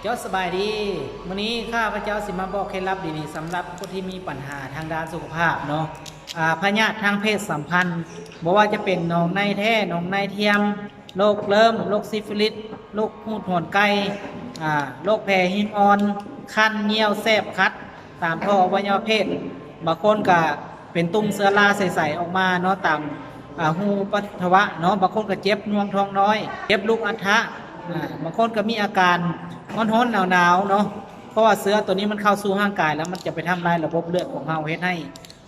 ເຈົ້າສະບາຍດີ ມື້ນີ້ຂ້າພະເຈົ້າຊິມາບອກເຄັດລັບດີໆ ສຳລັບຄົນທີ່ມີບັນຫາທາງດ້ານສຸຂະພາບເນາະ ອາ ພະຍາດທາງເພດສຳພັນ ບໍ່ວ່າຈະເປັນໜອງໃນແທ້ ໜອງໃນທຽມ ໂລກເລີ້ມ ໂລກຊິຟິລິດ ໂລກຫູດຫອນໄກ່ ອາ ໂລກແຜຫິມອ່ອນ ຄັນ ຍ່ຽວ ແສບ ຄັດ ຕາມທໍ່ອະໄວຍະວະເພດ ບາງຄົນກະເປັນຕຸ່ມເຊື້ອລາໃສໆອອກມາເນາະ ຕາມ ອາ ຮູປັດສະວະເນາະ ບາງຄົນກະເຈັບໜ່ວງທ້ອງນ້ອຍ ເຈັບລູກອັນທະ ອາ ບາງຄົນກະມີອາການຮ້ອນໆໜາວໆເນາະ ເພາະວ່າເຊື້ອໂຕນີ້ມັນເຂົ້າສູ່ຮ່າງກາຍແລ້ວ ມັນຈະໄປທຳລາຍລະບົບເລືອດຂອງເຮົາ ເຮັດໃຫ້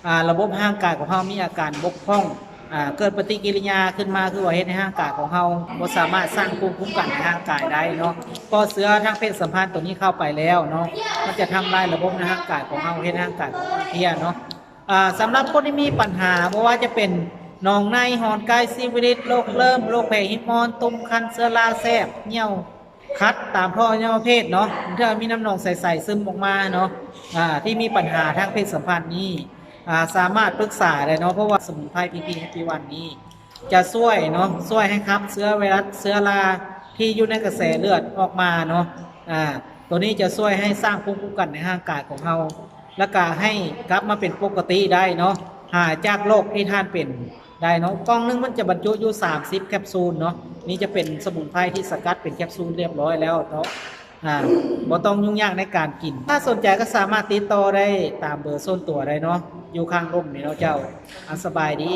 ອາ ລະບົບຮ່າງກາຍຂອງເຮົາມີອາການບົກຜ່ອງ ອາ ເກີດປະຕິກິລິຍາຂຶ້ນມາ ຄືວ່າເຮັດໃຫ້ຮ່າງກາຍຂອງເຮົາບໍ່ສາມາດສ້າງພູມຄຸ້ມກັນໃນຮ່າງກາຍໄດ້ເນາະ ເພາະເຊື້ອທາງເພດສຳພັນໂຕນີ້ເຂົ້າໄປແລ້ວເນາະ ມັນຈະທຳລາຍລະບົບໃນຮ່າງກາຍຂອງເຮົາ ເຮັດໃຫ້ຮ່າງກາຍຂອງເຮົາອ່ອນເພຍເນາະ ອາ ສຳລັບຄົນທີ່ມີບັນຫາ ບໍ່ວ່າຈະເປັນໜອງໃນ ຫອນໄກ່ ຊິຟິລິດ ໂລກເລີ້ມ ໂລກແຜຫິມອ່ອນ ຕຸ່ມ ຄັນ ເຊື້ອລາ ແສບ ຍ່ຽວ ຄັດ ຕາມທໍ່ອະໄວຍະວະເພດເນາະ ບາງເທື່ອມີນ້ຳໜອງໃສໆຊຶມອອກມາເນາະ ອາ ທີ່ມີບັນຫາທາງເພດສຳພັນນີ້ ອາ ສາມາດປຶກສາໄດ້ເນາະ ເພາະວ່າສະໝຸນໄພ ພີພີ ແຮັບປີ້ວັນນີ້ ຈະຊ່ວຍເນາະ ຊ່ວຍໃຫ້ຂັບເຊື້ອໄວຣັສ ເຊື້ອລາທີ່ຢູ່ໃນກະແສເລືອດອອກມາເນາະ ອາ ໂຕນີ້ຈະຊ່ວຍໃຫ້ສ້າງພູມຄຸ້ມກັນໃນຮ່າງກາຍຂອງເຮົາ ແລ້ວກະໃຫ້ກັບມາເປັນປົກກະຕິໄດ້ເນາະ ຫາຍຈາກໂລກທີ່ທ່ານເປັນໄດ້ເນາະ ກ່ອງໜຶ່ງມັນຈະບັນຈຸຢູ່ສາມສິບແຄັບຊູນເນາະ ນີ້ຈະເປັນສະໝຸນໄພທີ່ສະກັດເປັນແຄັບຊູນລຽບຮ້ອຍແລ້ວເນາະ ອາ ບໍ່ຕ້ອງຫຍຸ້ງຍາກໃນການກິນ ຖ້າສົນໃຈກໍສາມາດຕິດຕໍ່ໄດ້ຕາມເບີສ່ວນຕົວໄດ້ເນາະ ຢູ່ຂ້າງລຸ່ມນີ້ເນາະເຈົ້າ ອາ ສະບາຍດີ.